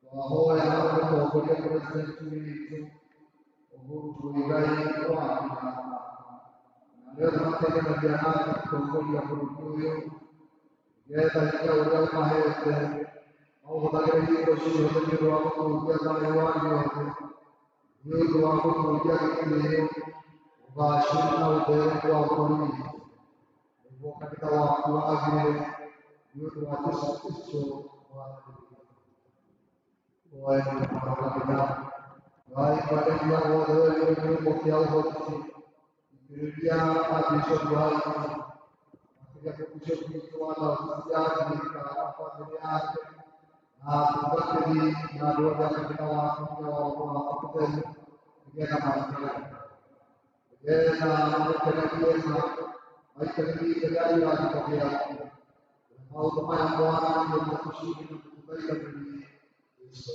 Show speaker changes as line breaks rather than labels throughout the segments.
Twahoya mũtongoria President witũ Uhuru Muigai wa Kenyatta na arĩa othe mateithanagia nake gũtongoria bũrũri ũyũ, nĩgetha hinya ũrĩa ũmahete maũhũthagĩre hingo ciothe nĩ ũndũ wa gũtũũria thayũ wa thĩ yothe, nĩ ũndũ wa gũtũũria gĩtĩo, ũgacĩru na ũtheremu wa bũrũri witũ, nĩguo kanitha waku wagĩrĩre nĩ ũndũ wa Jesũ Kristo Mwathani witũ. Twoe kanitha Ngai mwene hinya wothe we wĩ kĩhumo kĩa ũhoti, itĩrĩria Archbishop waitũ, makĩria mũbishop witũ wa dayocese ya Thika na bamĩrĩ yake na atungatĩri na andũ othe a kanitha waku hinya wa roho waku mũtheru, nĩgetha maikare, nĩgetha magũkenagie na maikarĩrie mbere ya irathimo gĩaku. Maũndũ maya Mwathani nĩũgũtũciria na gũtũthaithanĩria Kristo.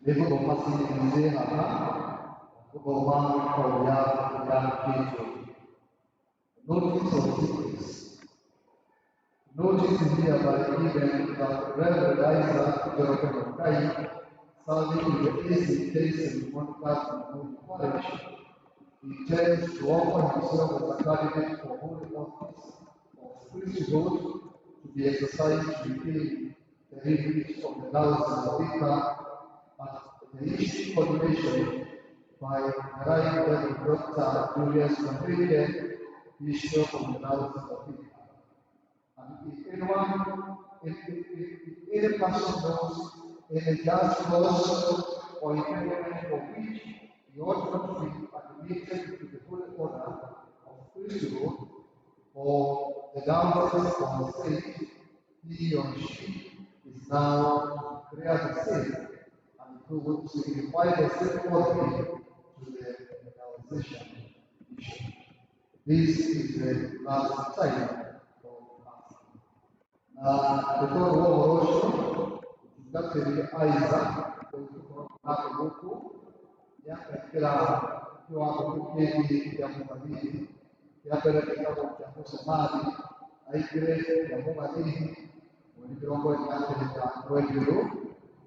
Nĩngũthoma CBC haha, ngũthoma ũrĩa yandĩkĩtwo. Notice of sickness. Notice is hereby given that Reverend Isaac Njoroge Mungai, serving in the ACK St. Monica's Memorial Parish, intends to offer himself as a candidate for holy office of priesthood to be exercised within the remit of the Diocese of Thika at the issue ordination by the Right Reverend Dr. Julius Kandike, Bishop of the Diocese of Thika. And if anyone, if any person knows any just cause or impediment for which he ought not to be admitted to the holy order of priesthood or the diocese of the state, he or she is now to declare the same and to signify the same authority to the diocesan bishop. This is the last time for asking. Na ũhoro wa ũhoro ũcio, mũtungatĩri Isaac nako gũkũ nĩakaingĩra kĩwango kĩu kĩngĩ kĩa mũthamiri kĩa mbere gĩtagwo kĩa mũcemari aingĩre kĩa mũthamiri mweri 29 mweri ũyũ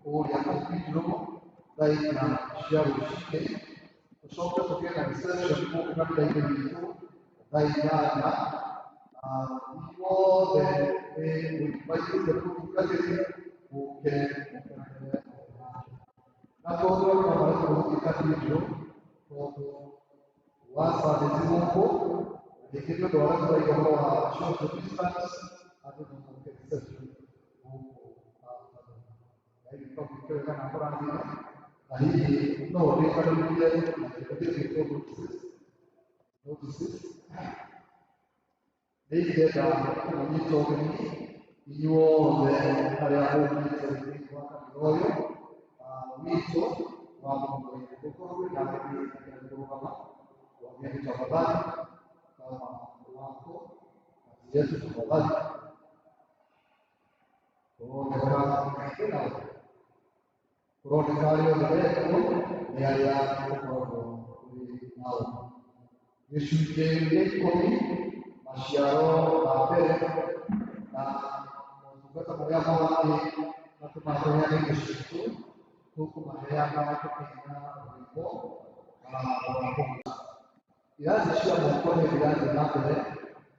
kũrĩa cathedral thaa 4 cia rũcinĩ. Tũcoke tũgĩe na reception gũkũ kanitha-inĩ witũ thaa 8. Ithuothe nĩ mũinvaitĩte mũtungatĩri mũke mũkenere hamwe nake. Na tondũ andũ marenda gũthiĩ cathedral tondũ wa Sunday ti gũkũ, na rĩngĩ nĩ ũndũ wa ũrĩa tũraiga ũhoro wa social distance, andũ no moke reception gũkũ kanitha. Ngai witũ amwĩke wega na amũrathime, na hihi no ũrĩkanĩrie na kĩndũ gĩkĩ notices. Nĩ ingĩenda kũmũnyita ũgeni inyuothe arĩa mũkĩte thĩinĩ wa kanitha ũyũ witũ wa Mũmũrĩ. Gũkorwo kwĩna ageni ingĩenda kũrũgama, wageni tafadhali, kama wako kati yetu tafadhali. Kũroneka kwĩna kũroneka arĩa othe mekuo nĩ arĩa tũkoragwo tũrĩ nao. Gĩcunjĩ gĩa 10 maciaro ma mbere na motungata marĩa mangĩ matũmaheane indo citũ tũkũmaheana tũkĩina rwĩmbo rwa kũgũra. Irathi cia moko nĩ irathiĩ na mbere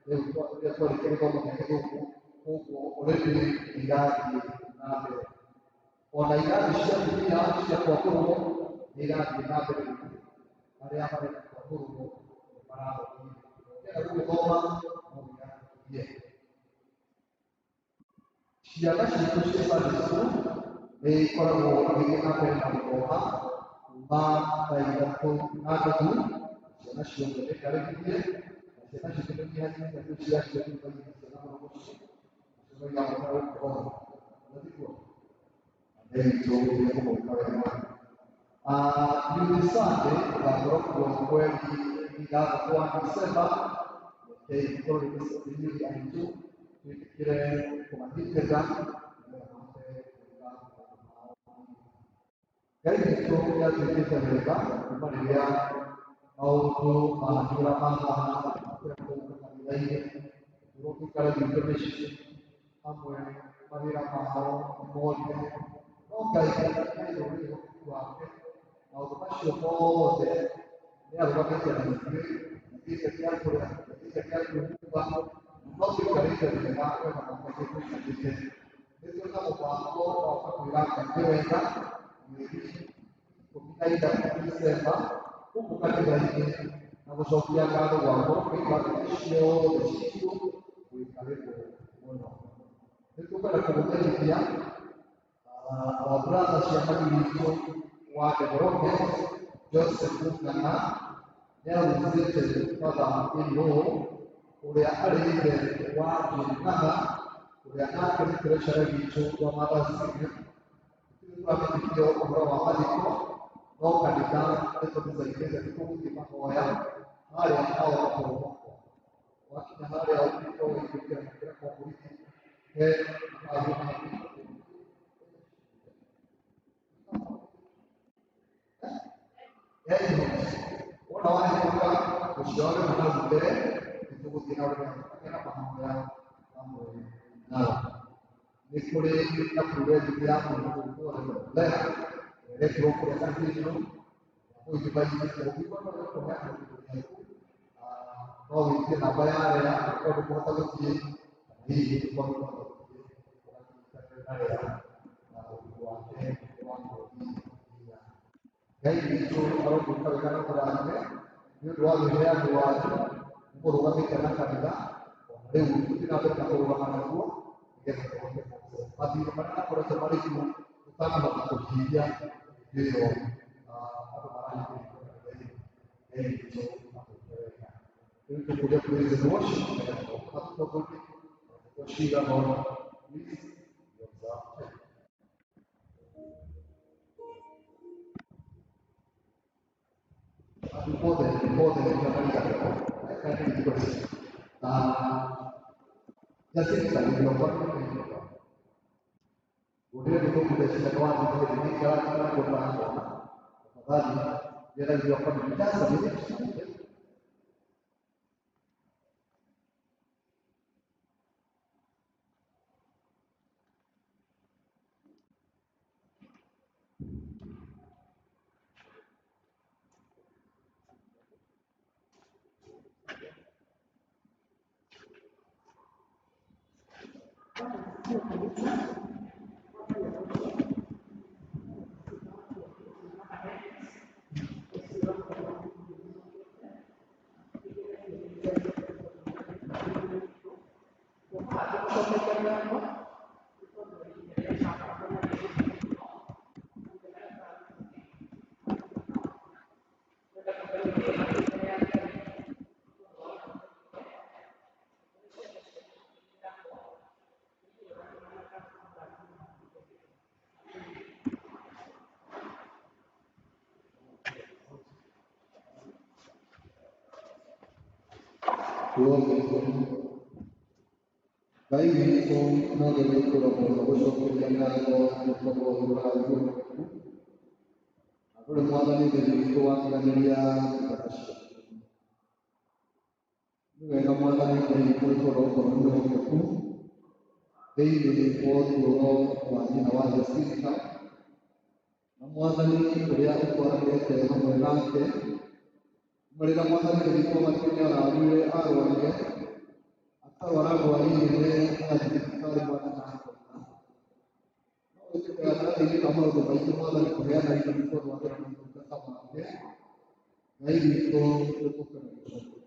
rĩu rĩrĩa twarĩkia gĩthomo gĩa gĩthũngũ, koguo already nĩ irathiĩ na mbere. Ona irathi cia atumia cia kwakũrwo nĩ irathiĩ na mbere rĩu, arĩa marenda kwakũrwo nĩ marathomithio. Ũngĩenda gũgĩthoma no wĩyandĩkithie. Ciana citũ cia Sunday school nĩ ikoragwo igĩthiĩ na mbere na gũthoma kuma thaa 3:30. Ciana ciothe nĩ ngarĩrĩrie, na ciana citũ nĩ nyihanyihia nĩ ciacio rĩu thaa ici ciana mũno mũciĩ, nacio no irabatara gũkorwo na tiguo? Na Ngai witũ nĩekũmwĩka wega. Youth Sunday ĩgakorwo kuo mweri 6 wa Disemba. Rekei tũkorwo nĩ youth aitũ twĩtĩkĩre kũmanyitĩrĩra nĩgetha mahote gwĩka maũndũ mao. Ngai witũ nĩatwĩkĩte wega kuma rĩrĩa maũndũ mahiũra mahana kũrĩa kũu kanitha-inĩ, tũrwo tũikare gwitũ mĩciĩ, amwe mawĩra mao nĩmorire, no Ngai nĩ wĩhokeku wake maũndũ macio mothe nĩarũgamĩte na ithuĩ, nĩathiĩte gĩa kũrĩa, nĩathiĩte gĩa kwĩhumba, no tũikarĩte wega wega makaingĩ tũikarĩte. Nĩ tũrĩ na mũbango wa kwĩra Ngai nĩ wega mweri 13 Disemba gũkũ kanitha-inĩ na gũcokia ngatho gwakwa kwĩ ibada ciothe citũ gwĩkarĩrwo mũno. Nĩ tũkwenda kũmũmenyithia our brother chairman witũ wa development Joseph Mung'ang'a nĩarutĩte father-in-law ũrĩa arĩ ithe wa Jane Ng'ang'a ũrĩa nake nĩ treasurer witũ wa Mothers Union. Tũtirĩ tũramenyithio ũhoro wa mathiko, no kanitha nĩ tũmĩcainĩte nĩ tũgũthiĩ mahoya harĩa hao maporomoko. Wakinya harĩa ũngĩkorwo ũgĩkĩra makĩra kwa mũrĩthi he mahiũ mahiũ. Wona wahĩtũka ũciore na hau mbere nĩ tũgũthiĩ na ũrĩa na mahoya hamwe nao. Nĩ kũrĩ na privilege ya mũndũ gwĩtwo Lea ĩrekĩrwo kũrĩa cathedral kũu nyũmba-inĩ ũngĩigua no ũrĩa kũheana kĩndũ gĩa No wĩtie namba ya arĩa angĩkorwo ndũkũhota gũthiĩ, kana hihi ũkorwo ũkũhota gũthiĩ ũgakinyitanĩra na arĩa na ũndũ wake wa kũũria. Ngai witũ arogwĩka wega na kũrathime nĩ ũndũ wa wĩheani wanyu mũrũgamĩte na kanitha ona rĩu tũthiĩ na mbere na kũrũgama naguo nĩgetha tũhote kũgũra mathirĩ marĩa makoretwo marĩ kuo tũtanahota kũhingia hĩndĩ ĩyo andũ marahingĩrĩrio kanitha-inĩ. Ngai witũ agwĩke wega. Rĩu tũkũria praise and worship nĩgetha magoka matũtongorie na ndeto cigana ũna. Please be observed. Before the I kindly request Jacinta, niliyokuwa Godere ndio kudesha watu ni kila kitu kwa tafadhali jana niliyokuwa nimejaza mimi. Ngai witũ no nginya tũrogwo gũcokeria ngatho nĩ tondũ wa ũrathi waku na ndũrĩ mwathani Ngai witũ watiganĩria ndungata ciaku. Nĩ wega mwathani Ngai witũ nĩ tondũ ũkorwo nĩ mwĩhokeku thĩinĩ wa ũtũũro wa nyina wa Jacinta na mwathani ũrĩa ũtwaranĩte hamwe nake kuma rĩrĩa mwathani Ngai witũ wa matu-inĩ ararire arwarire akarwara ndwari nene agathiĩ thibitarĩ mwathani akona no wĩtĩke gatagatĩ-inĩ ka maũndũ maingĩ mwathani kũheana indo nĩ tondũ wa wĩra na ũtungata wake. Ngai witũ nĩ tũkwenda gũcokeria ngatho.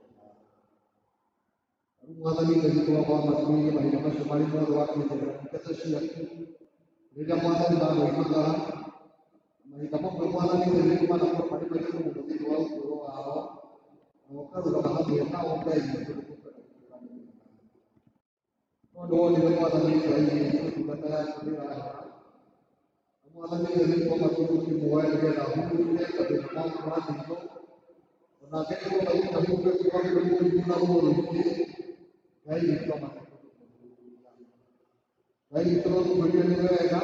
Rĩu mwathani Ngai witũ wa matu-inĩ mahinda macio marĩ mothe wakĩenderera ndungata ciaku rĩrĩa mwathani maroimagara mahinda mamwe mwathani Ngai witũ manakorwo marĩ maritũ mũno thĩinĩ wa ũtũũro wao na ũkarũgama hamwe nao Ngai witũ nĩ tũkwenda gũkwĩra nĩ wega. No nĩ wonire mwathani Ngai witũ ndungata yaku nĩ ĩrahera na mwathani Ngai witũ wa matu-inĩ ũkĩmuoya nĩgetha ahurũke mathĩna maku ma ngingo ona angĩkorwo mahinda ahurũke kuma kũrĩ mũrimũ na ruo rũingĩ. Ngai witũ wa matu-inĩ Ngai witũ no tũkwĩrire nĩ wega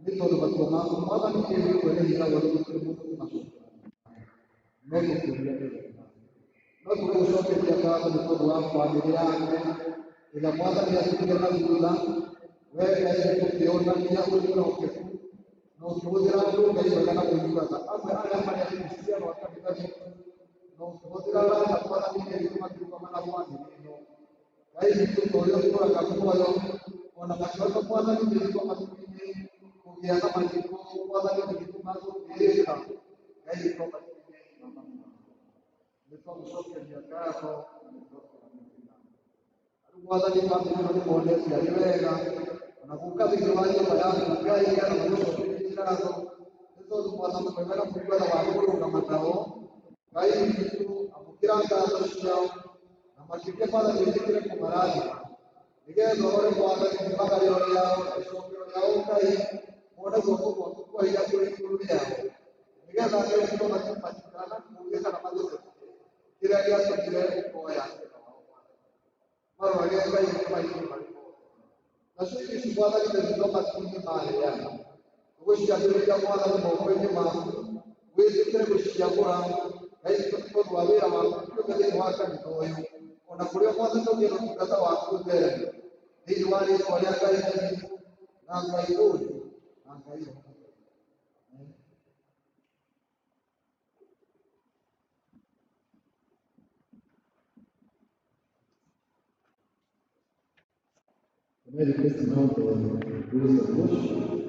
nĩ tondũ matua maku mwathani Ngai witũ ene hinya wothe gũtirĩ mũndũ ũngĩmacokera no tũkwĩrire nĩ wega. No tũgũcokeria ngatho nĩ tondũ wa bamĩrĩ yake ĩrĩa mwathani atigire na thutha we Ngai witũ ũkĩonania ũrĩ mwĩhokeku na ũkĩhũthĩra andũ Ngai wega na mũiguaga amwe arĩa marĩ akristiano a kanitha witũ na ũkĩhũthĩra arata mwathani Ngai witũ makĩrũgama na bamĩrĩ ĩno. Ngai witũ ta ũrĩa ũtũũraga muoyo ona makĩhota mwathani Ngai witũ wa matu-inĩ kũgĩa na mathiko mwathani Ngai witũ magũtĩĩka Ngai witũ wa matu-inĩ nĩ twagũcokeria ngatho na nĩ twakwĩra nĩ wega. Rĩu mwathani bamĩrĩ ĩno nĩ monete arĩ wega ona gũka thĩinĩ wa nyũmba yaku Ngai nĩgetha magũcokerie ngatho nĩ tondũ mwathani mwega na mũiguaga wa kũrũgama nao. Ngai witũ amũkĩra ngatho ciao na makĩria mwathani wĩtĩkĩre kũmarathima nĩgetha ũrore mwathani imagarĩro rĩao na icokero rĩao Ngai mone guoko gwaku kwa hinya kũrĩ igũrũ rĩao nĩgetha Ngai witũ matikana kũũrie kana magũtetie kĩrĩa gĩatũmire ũkoya wĩra wao mwathani marorage Ngai witũ mahinda marĩ mothe. Nacio irio ici mwathani Ngai witũ matu-inĩ maheana tũgũciambĩrĩria mwathani moko-inĩ maku wĩtĩkĩre gũciamũra Ngai witũ nĩ tondũ wa wĩra waku kĩũmbe thĩinĩ wa kanitha ũyũ ona kũrĩa mwathani ũngĩenda ũtungata waku ũthereme thĩinĩ wa rĩtwa rĩa Ngai witũ na Ngai ũyũ na Ngai Roho Mũtheru. Amen. May I request now the rules of worship.